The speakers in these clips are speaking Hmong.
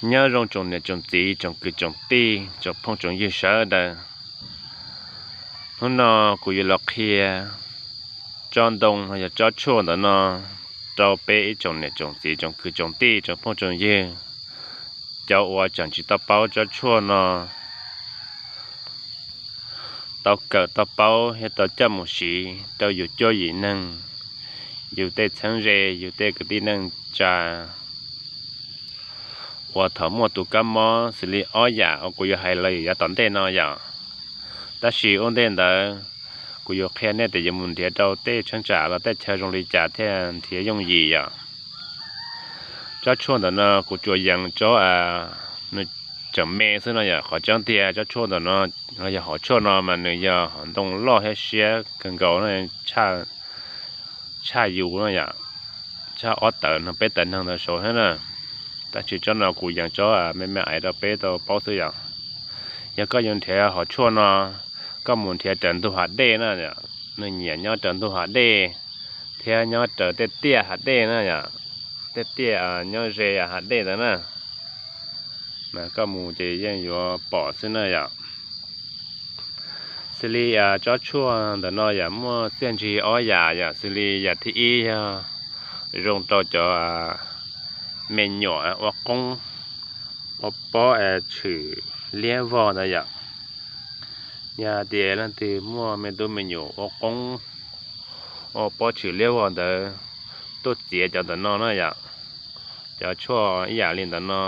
Nyob zoo tsoom niam tsoom txiv tsoom kwv tsoom tij tsoom phooj tsoom ywg sawv daws. Hnub no kuv yuav los qhia tsob ntoo los yog tsob tshuaj ntawm no rau peb ib tsoom niam tsoom txiv tsoom kwv tsoom tij tsoom phooj tsoom ywg, cov uas tseem tsis tau paub tsob tshuaj no tau kawm tau paub thiab tau coj mus siv rau yus cuab yim neeg, yus tej txheeb ze, yus tej kwv tij neej tsa uas thaum muaj tus kab mob xws li ob yam uas kuv yuav hais los yav tom ntej no yom. Tab sis ua ntej ntawd, kuv yuav qhia nej tias yuav mus nrhiav rau tej cheeb tsam los tej chaw zoo li cas thiaj nrhiav yooj yim yom. Tsob tshuaj ntawm no kuv tsuas yees tsob nws tseem me xwb no yom. Qhov tseeb tiag tsob tshuaj ntawm no los yog hom tshuaj no mas nws yog hom ntoo loj thiab siab kawg nkaus no, tshaj yus no yom, tshaj ob tawm neeg peb tawm neeg ntawd saud thiab na. Tab sis tsob no kuv yees tsob me me ais rau peb tau paub xwb yom. Yog koj yuav nrhiav hom tshuaj no, koj mus nrhiav raws ntug hav dej na, nws nyiam nyob raws ntug hav dej thiab nyob raws tej tiaj hav dej na yom, tej tiaj nyob ze hav dej ntawd na, mas koj mus ces yeej yuav pom xwb na yom. Xws li tsob tshuaj ntawm no yom muaj txiaj ntsig ob yam yom, xws li yam thib ib yog zoo rau cov me nyuam ua qoob, ua pob tshwm liab vog ntawd yom. Yog tias leej twg muaj me tub me nyuam ua qoob, ua pob tshwm liab vog ntawd, tuaj txiav cov ntawm no na yom. Cov tshuaj ib yam li ntawm no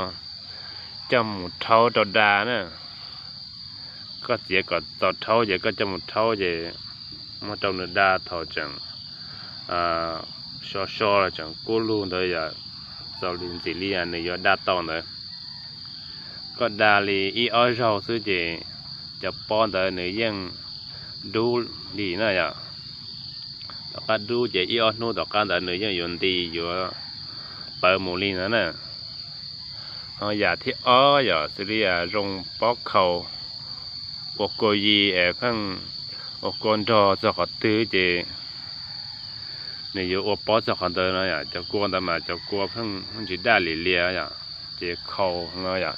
coj mus rhaub rau da na. Koj txiav kom txaus rhaub ces koj coj mus rhaub ces muab rau nws da thaum tseem so so los tseem kub lug ntawd yom, txaus li ntxim li nws yuav da tau ntawd. Koj da li ib ob zaug xwb ces cov pob ntawd nws yeej dub li na yom. Tom qab dub ces ib ob hnub tom qab ntawd nws yeej yuav nti yuav pawv mus li ntawd na. Ho yam thib ob yom xws li zoo pob khaus, ua kua yi es pheej ua kua nrog txog qhov twg ces nws yuav ua pob txog qhov ntawd no yom. Cov kua ntawd mas cov kua pheej tsis daj li lias yom, ces khaus no yom.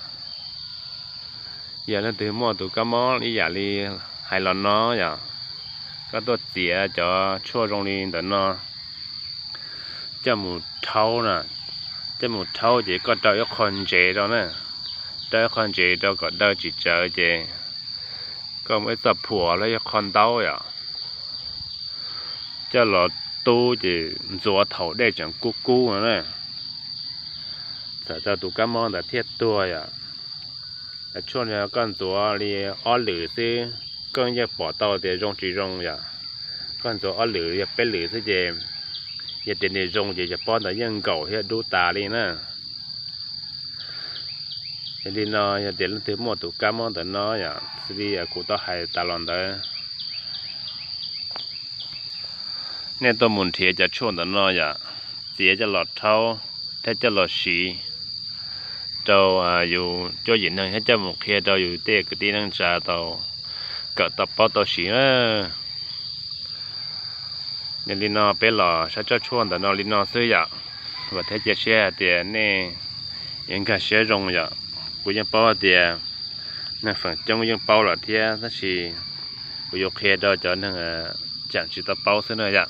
Yog leej twg muaj tus kab mob ib yam li hais los no yom, koj tuaj txiav cov tshuaj zoo li ntawm no coj mus rhaub na, coj mus rhaub ces koj rau ib qho ntsev rau na, rau ib qho ntsev rau kom daw tsis tsawv ces koj muab ib txoj phuam los ib qho ntaub yom, coj los tub ces ntxuav thaum dej tseem kub kub no na, txawm rau tus kab mob ntawd thiaj tuag yom. Cov tshuaj no koj ntxuav li ob lwm xwb, koj yeej pom tau tias zoo tsis zoo yom. Koj ntxuav ob lwm yog peb lwm xwb ces yog tias nws zoo ces cov pob ntawd yeej nkaum thiab dub tas li na. Yog li no yog tias leej twg muaj tus kab mob ntawm no yom, xws li kuv tau hais tas los ntawd, nej tuaj mus nrhiav cov tshuaj ntawm no yom, txiav coj los rhaub thiab coj los siv rau yus cuab yim neeg thiab coj mus qhia rau yus tej kwv tij neej tsa tau kawm tau paub tau siv na. Yog li no peb los saib tsob tshuaj ntawm no li no xwb yom. Vam thiab cia siab hais tias nej yuav nkag siab zoo yom. Kuv yeej paub hais tias neeg feem coob yeej paub lawm thiab tab sis kuv yuav qhia rau cov neeg tseem tsis tau paub xwb na yom.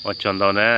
Ua tsaug ntau na.